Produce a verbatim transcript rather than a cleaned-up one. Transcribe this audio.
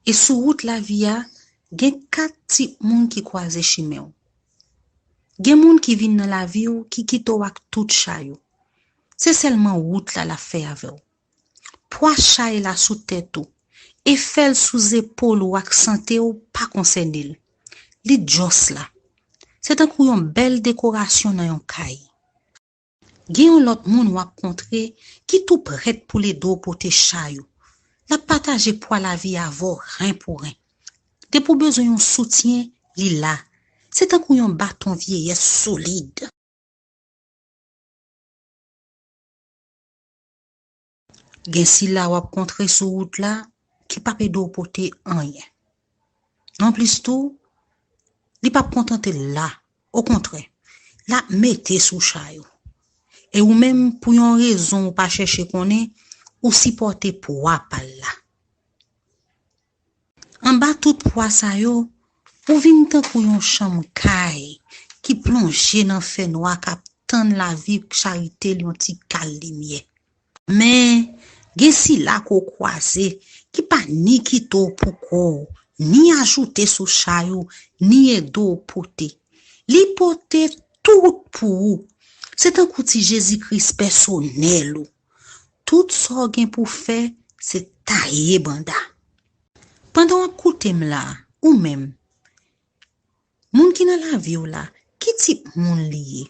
E sou wout lavi a, gen kat tip moun ki kwaze chimen w. Gen moun ki vin nan lavi w ki kite w ak tout chay ou. Se sèlman wout la l ap fè avè w. Pwa chay la sou tèt ou e fè l sou zepòl ou ak sante w pa konsène l. Li just la. Se tankou yon bèl dekorasyon nan yon kay. Gen yon lòt moun w ap kontre ki tou prèt pou l ede w pote chay ou. L ap pataje pwa lavi avè w ren pou ren. Depi w bezwen yon soutyen, li la. Se tankou yon baton vyeyès solid. Gen sila w ap kontre sou wout la ki p ap ede w pote anyen. Nonplis tou, li p ap kontante l la. Okontrè, l ap mete sou chay ou. E ou menm, pou yon rezon ou pa chèche konnen, ou sipòte pwa pa l la. Anba tout pwa sa yo, ou vin tankou yon chanm kay ki plonje nan fènwa k ap tann lavi charite l yon ti kal limyè. Men, gen sila ke w kwaze ki pa ni kite w pou kò w, ni ajoute sou chay ou, ni ede w pote. Li pote tout pou ou. Se tankou ti Jezi Kris pèsonèl ou. Tout sa w gen pou fè, se taye banda. Pandan w ap koute m la, ou menm, moun ki nan lavi w la, ki tip moun li ye?